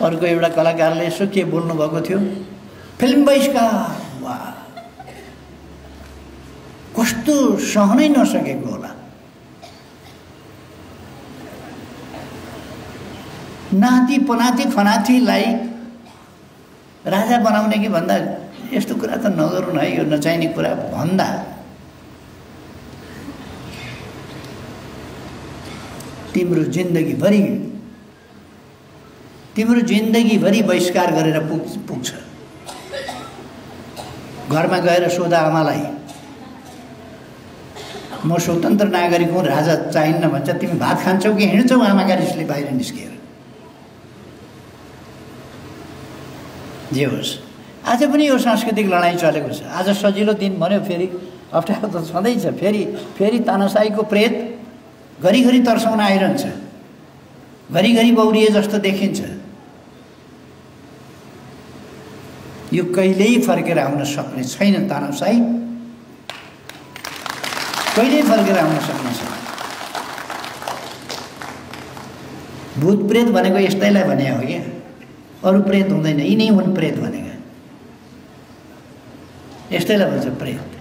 अर्को एउटा कलाकारले यसो के बोल्नु भएको थियो, फिल्म बहिष्कार। वाह, कस्तो सहनै नसकेको होला। नाति पनाति खनातिलाई राजा बनाउने कि भन्दा यस्तो कुरा त नगर्नु है, यो नचाहिने कुरा भन्दा तिम्रो जिन्दगीभरि बहिष्कार गरेर पुग्छ। घरमा गएर सोधा आमालाई, म स्वतन्त्र नागरिक हुँ, राजा चाहिन्न भन्छ, तिमी भात खान्छौ कि हिँड्छौ आमाका रिसले बाहिर निस्किएर। जे होस्, आज पनि यो सांस्कृतिक लडाईँ चलेको छ। आज सजिलो दिन भन्यो, फेरि अप्ठ्यारो त छँदैछ। फेरि तानाशाहीको प्रेत घरिघरि तर्साउन आइरहन्छ, घरिघरि बौरिए जस्तो देखिन्छ। यो कहिल्यै फर्केर आउन सक्ने छैन। तानाशाही कहिल्यै फर्केर आउन सक्ने छैन। भूत प्रेत भनेको यस्तैलाई भने हो क्या, अरू प्रेत हुँदैन, यिनै हुन् प्रेत भनेका। यस्तैलाई भन्छ प्रेत।